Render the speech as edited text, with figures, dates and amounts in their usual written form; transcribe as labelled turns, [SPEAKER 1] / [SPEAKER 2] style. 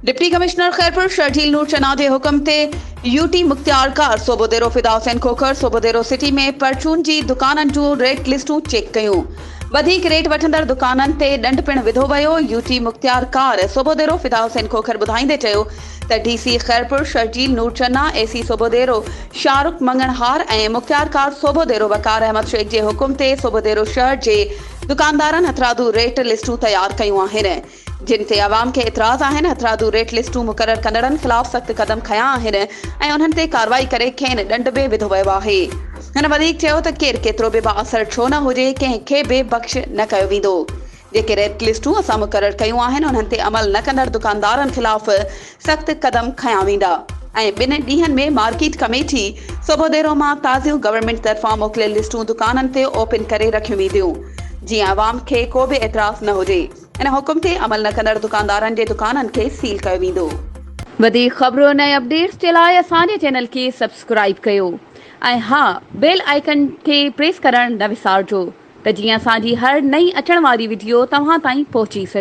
[SPEAKER 1] Deputy commissioner Khairpur Sharjeel نور چنا جي حڪم تي يو ٽي مختيارڪار صوبوديرو فدا حسين کوکر صوبوديرو سٽي ۾ پرچون جي دڪانن جون ريٽ لسٽون چيڪ ڪيون. وڌيڪ ريٽ وٺندڙ دڪانن تي ڏنڊ پڻ وڌو ويو. يو ٽي مختيارڪار صوبوديرو فدا حسين کوکر ٻڌائيندي چيو ته D C Khairpur Sharjeel Noor Channa, A C Sobhodero Shahrukh Manganhar ۽ مختيارڪار صوبوديرو وقار احمد شيخ جي حڪم تي صوبوديرو شهر جي دڪاندارن هٿرادو ريٽ لسٽون تيار ڪيون آهن. جن تي عوام کي اعتراض آهن، هٿرادو ريٽ لسٽون مقرر ڪندڙن خلاف سخت قدم کنيا آهن ۽ انهن تي ڪارروائي ڪري کين ڏنڊ به وڌو ويو آهي. هن وڌيڪ چيو ته ڪير ڪيترو به بااثر ڇو نه هجي ڪنهن کي به بخش نه ڪيو ويندو، جيڪي ريٽ لسٽون اسان مقرر ڪيون آهن انهن تي عمل نه ڪندڙ دڪاندارن خلاف سخت قدم کنيا ويندا ۽ ٻن ڏينهن ۾ مارڪيٽ ڪميٽي صوڀوديرو مان تازيون گورنمينٽ طرفان موڪليل لسٽون دڪانن تي اوپن ڪري رکيون وينديون جيئن عوام کي ڪو به اعتراض نه هجي. ان حڪم تي عمل نه ڪندڙ دڪاندارن جي دڪانن کي سيل ڪيو ويندو. وڌيڪ خبرن ۽ اپڊيٽس جي لاء اسان جي چينل کي سبسڪرائيب ڪيو ۽ ها بيل آئيڪن کي پريس ڪرڻ نه وسارجو ته جيئن اسان جي هر نئين اچڻ واري وڊيو توهان تائين پهچي سگهي.